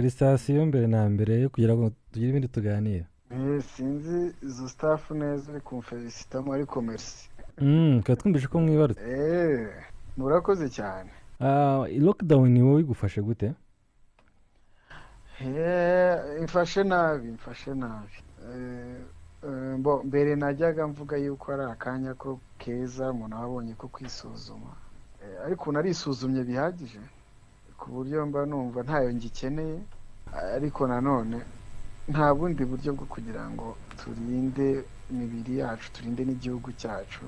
Félicitations mbere na mbere yo kugira ngo tugire ibindi tuganira. Sinzi izo staff neza uri kumfelicitamo, ariko merci. Tukaba twumvise ko mwibarutse. Murakoze cyane. Lockdown wowe igufashe gute? Imfashe nabi, imfashe nabi. Mbere najyaga mvuga yuko ari akanya ko keza umuntu aba abonye ko kwisuzuma, ariko narisuzumye bihagije ku buryo mba numva ntayo ngikeneye, ariko nanone nta bundi buryo bwo kugira ngo turinde imibiri yacu, turinde n'igihugu cyacu,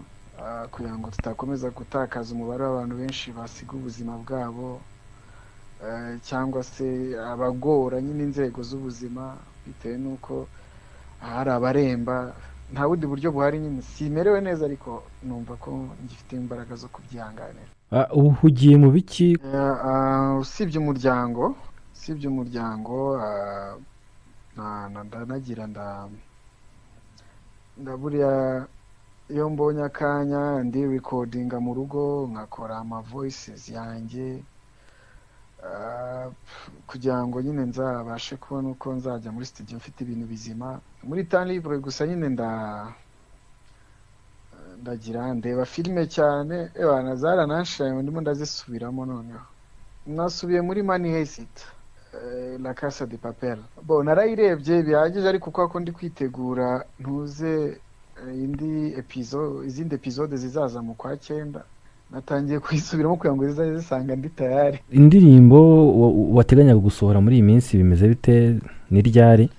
kugira ngo tutakomeza gutakaza umubare w'abantu benshi basiga ubuzima bwabo, cyangwa se abagora nyine inzego z'ubuzima bitewe n'uko hari abaremba. Nta bundi buryo buhari nyine, simerewe neza ariko numva ko ngifite imbaraga zo kubyihanganira. Ubu uhugiye mu biki? Usibye umuryango, ndanagira ndaburiya iyo mbonye akanya ndi recordinga mu rugo, nkakora ama voices yanjye, kugira ngo nyine nzabashe kubona uko nzajya muri studio mfite ibintu bizima. Muri temps libre gusa nyine ndagira ndeba filime cyane. Ebana zarananshiraye, ndimo ndazisubiramo. Noneho nasubiye muri Money Heist, La Casa de Papel. Bo narayirebye bihagije, ariko kuko ndi kwitegura ntuze indi episode, izindi episode zizaza mu kwa cyenda, natangiye kuyisubiramo kugira ngo zizajye zisanga ndi tayari. Indirimbo wateganyaga gusohora muri iyi minsi bimeze bite? Ni ryari?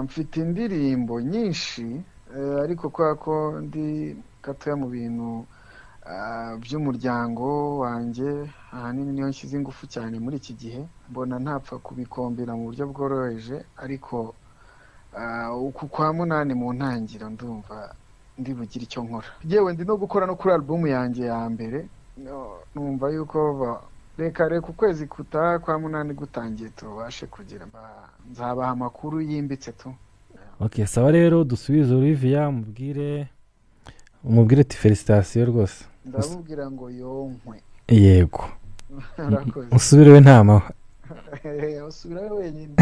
Mfite indirimbo nyinshi, ariko kubera ko ndi gatoya mu bintu by'umuryango wanjye, ahanini niyo nshyize ingufu cyane muri iki gihe, mbona ntapfa kubikombera mu buryo bworoheje. Ariko uku kwa munani mu ntangiriro ndumva ndi bugire icyo nkora. Yewe, ndi no gukora no kuri album yanjye ya mbere. Numva yuko reka reka ukwezi kutaha kwa munani gutangiye tubashe kugira nzabaha amakuru yimbitse tu. Ok, sawa. Rero dusubize Olivia, umubwire ati félicitations rwose. Ndamubwira ngo yonkwe. Yego. Urakoze. Usubire we nta mahwa. Usubirayo wenyine.